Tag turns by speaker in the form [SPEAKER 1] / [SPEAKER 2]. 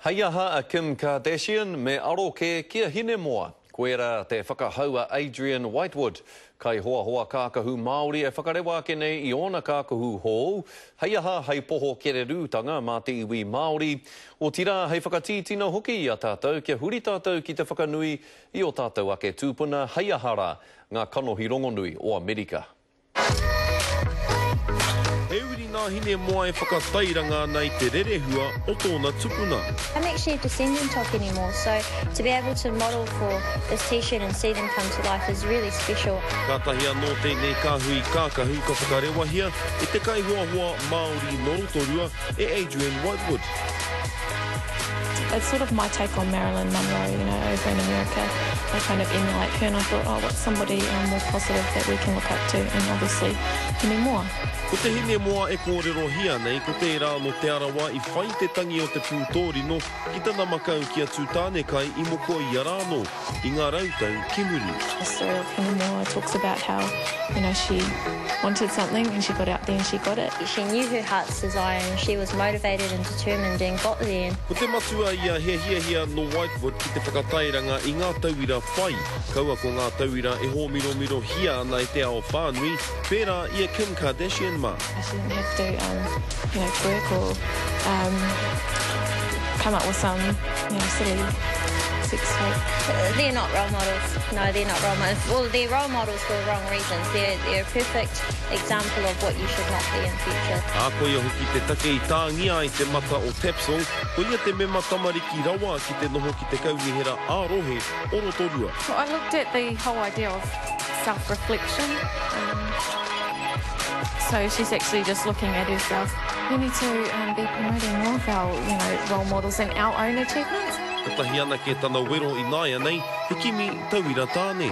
[SPEAKER 1] Hei aha a Kim Kardashian me aro kē ki a Hinemoa? Koirā te whakahau a Adrian Whitewood, kaihoahoa kākahu Māori e whakarewa ake nei i ōna kākahu hou, hei aha hei poho kererūtanga mā te iwi Māori, otirā hei whakatītina hoki i a tātou kia huri tātou ki te whakanui i ō tātou ake tūpuna hei aha rā ngā kanohi rongonui o Amerika.
[SPEAKER 2] He uri nā Hinemoa e whakatairanga ana i te rerehua o tōna tupuna.
[SPEAKER 3] I'm actually a descendant of Hinemoa, so to be able to model for this t-shirt and see them come to life is really special.
[SPEAKER 2] Kātahi anō tēnei kāhui kākahu ka whakarewahia e te kaihoahoa Māori nō Rotorua, e Adrian Whitewood.
[SPEAKER 4] It's sort of my take on Marilyn Monroe, you know, over in America they kind of emulate her and I thought, oh, what's somebody um, more positive that we can look up to and obviously Hinemoa.
[SPEAKER 2] Ko te Hinemoa e kōrerohia nei ko tērā nō Te Arawa i whai te tangi o te pūtōrino ki tana makau ki a Tūtānekai i Mokoia rānō i ngā rautau ki muri.
[SPEAKER 4] The story of Hinemoa talks about how, you know, she wanted something and she got out there and she got it.
[SPEAKER 3] She knew her heart's desire and she was motivated and determined and got there.
[SPEAKER 2] Ko te matua ia he hiahia nō Whitewood ki te whakatairanga i ngā tauira pai, kaua ko ngā tauira e hōmiromirohia ana e te ao whānui, pērā i a Kim Kardashian mā.
[SPEAKER 4] She didn't have to, um, you know, twerk or um, come up with some, you know, silly sex tape.
[SPEAKER 3] They're not role models. No, they're not role models. Well, they're role models for the wrong reasons. They're, they're a perfect example of what you should not be in future.
[SPEAKER 2] Ā, koia hoki te take i tāngia ai te mata o Tapsell, koia te mema tamariki rawa ki te noho ki te kaunihera ā-rohe o Rotorua.
[SPEAKER 4] Well, I looked at the whole idea of self-reflection. Um, so she's actually just looking at herself. We need to um, be promoting more of our, you know, role models and our own achievements.
[SPEAKER 2] Kotahi anake tana wero ināianei, he kimi tauira tāne.